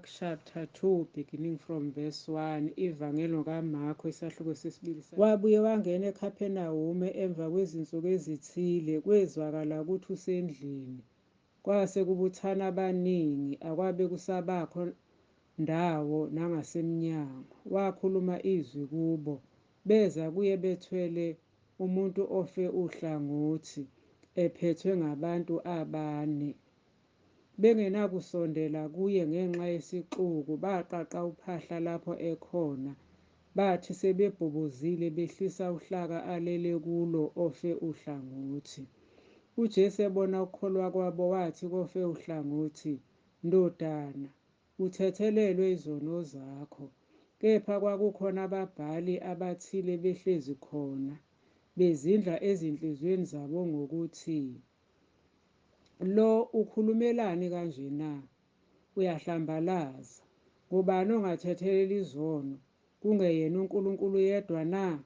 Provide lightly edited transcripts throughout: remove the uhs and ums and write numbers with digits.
Mark chapter 2 beginning from verse 1. Ivangelo kaMarko isahluko sesibili. Wabuye wangena eKhaphenawume emva kwezinsuku ezithile, kwezwakala ukuthi usendlini. Kwase kubuthana abaningi, akwabe kusabakho ndawo nangasemnyango. Wakhuluma izwi kubo. Beza kuye bethwele umuntu ofe uhlangothi, ephethwe ngabantu abane. Bengenakusondela kuye ngenxa yesixuku, baqaqa uphahla lapho ekhona. Bathi sebebhobozile behlisa uhlaka alele kulo ofe uhlangothi. UJesu ebona ukukholwa kwabo wathi kofe uhlangothi, Ndodana, uthethelelwe izono zakho. Kepha kwakukhona ababhali abathile behlezi khona, bezindla ezinhliziyweni zabo ngokuthi, Lo ukhulumelani kanje na? Uyahlambalaza. Ngubani ongathethelela izono, kungeyena uNkulunkulu yedwa na?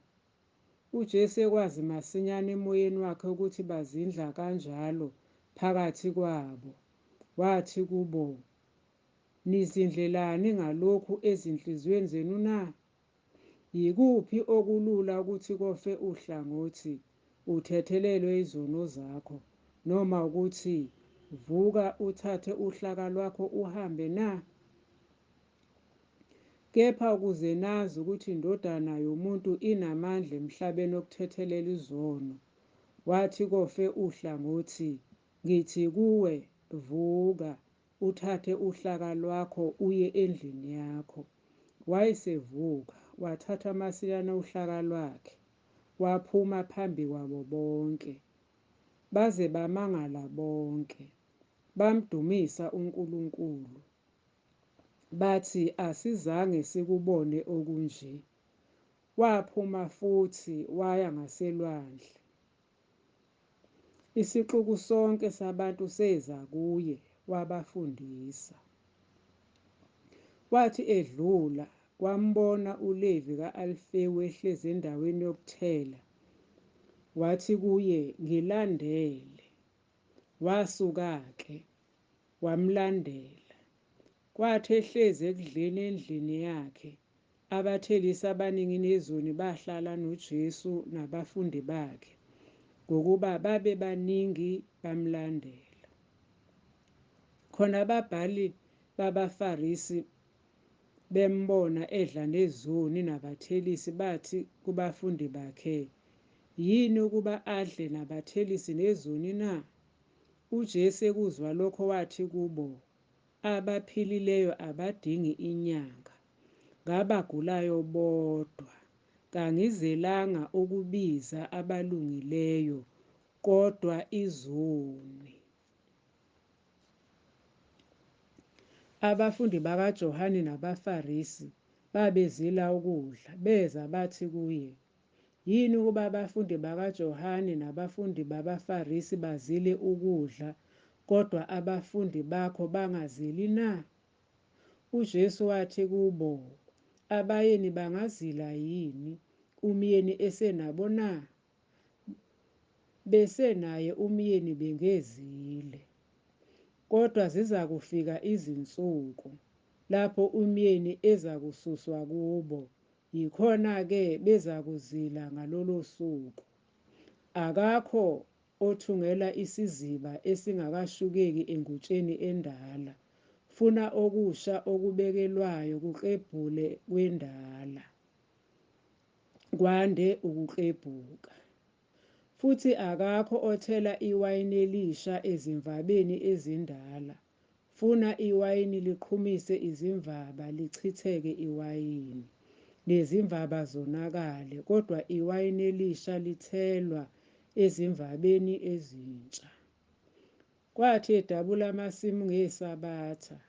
UJesu ekwazi masinyane emoyeni wakhe ukuthi bazindla kanjalo phakathi kwabo, wathi kubo, Nizindlelani ngalokhu ezinhliziyweni zenu na? Yikuphi okulula ukuthi kofe uhlangothi, Uthethelelwe izono zakho, noma ukuthi, Vuka uthathe uhlaka lwakho uhambe na? Kepha ukuze nazi ukuthi iNdodana yomuntu inamandla emhlabeni okuthethelela izono, wathi kofe uhlangothi, Ngithi kuwe, Vuka, uthathe uhlaka lwakho uye endlini yakho. Wayesevuka, wathatha masinyane uhlaka lwakhe, waphuma phambi kwabo bonke, baze bamangala bonke, bamdumisa uNkulunkulu, bathi, Asizange sikubone okunje. Waphuma futhi waya ngaselwandle. Isixuku sonke sabantu seza kuye, wabafundisa. Wathi edlula, wambona uLevi ka-Alfewu ehlezi endaweni yokuthela, wathi kuye, Ngilandele. Wasuka-ke, wamlandela. Kwathi ehlezi ekudleni endlini yakhe, abathelisi abaningi nezoni bahlala noJesu nabafundi bakhe, ngokuba babebaningi bamlandela. Khona ababhali babaFarisi bembona edla nezoni nabathelisi, bathi kubafundi bakhe, Yini ukuba adle nabathelisi nezoni na? UJesu ekuzwa lokho wathi kubo, Abaphilileyo abadingi inyanga, ngabagulayo bodwa. Kangizelanga ukubiza abalungileyo, kodwa izoni. Abafundi bakaJohane nabaFarisi babezila ukudla, beza bathi kuye, Yini ukuba abafundi bakaJohane nabafundi babaFarisi bazile ukudla, kodwa abafundi bakho bangazili na? UJesu wathi kubo, Abayeni bangazila yini, umyeni esenabo na? Besenaye umyeni bengezile. Kodwa zizakufika izinsuku, lapho umyeni ezakususwa kubo, yikhona-ke bezakuzila ngalolo suku. Akakho othungela isiziba esingakashukeki engutsheni endala, funa okusha okubekelwayo kuklebhule kwendala, kwande ukuklebhuka. Futhi akakho othela iwayini elisha ezimvabeni ezindala, funa iwayini liqhumise izimvaba, lichitheke iwayini, nezimvaba zonakale, kodwa iwayini elisha lithelwa ezimvabeni ezintsha. Kwathi edabula amasimu ngeSabatha,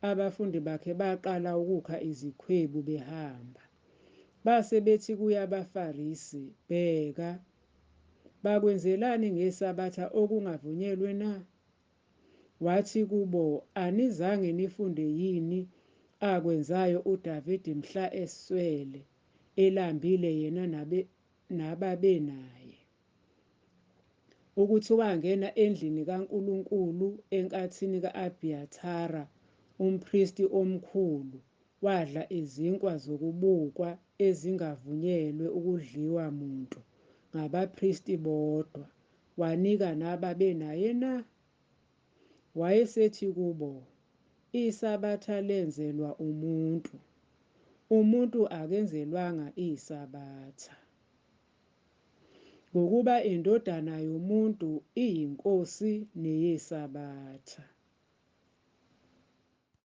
abafundi bakhe baqala ukukha izikhwebu behamba. Base bethi kuye abaFarisi, Bheka, bakwenzelani ngeSabatha okungavunyelwe na? Wathi kubo, Anizange nifunde yini akwenzayo uDavide mhla eswele, elambile yena nababenaye, ukuthi wangena endlini kaNkulunkulu enkathini ka-Abhiyathara umpristi omkhulu, wadla izinkwa zokubukwa ezingavunyelwe ukudliwa muntu, ngabapristi bodwa, wanika nababenaye na? Wayesethi kubo, Isabatha lenzelwa umuntu, umuntu akenzelwanga isabatha. Ngokuba iNdodana yomuntu iyiNkosi neyesabatha.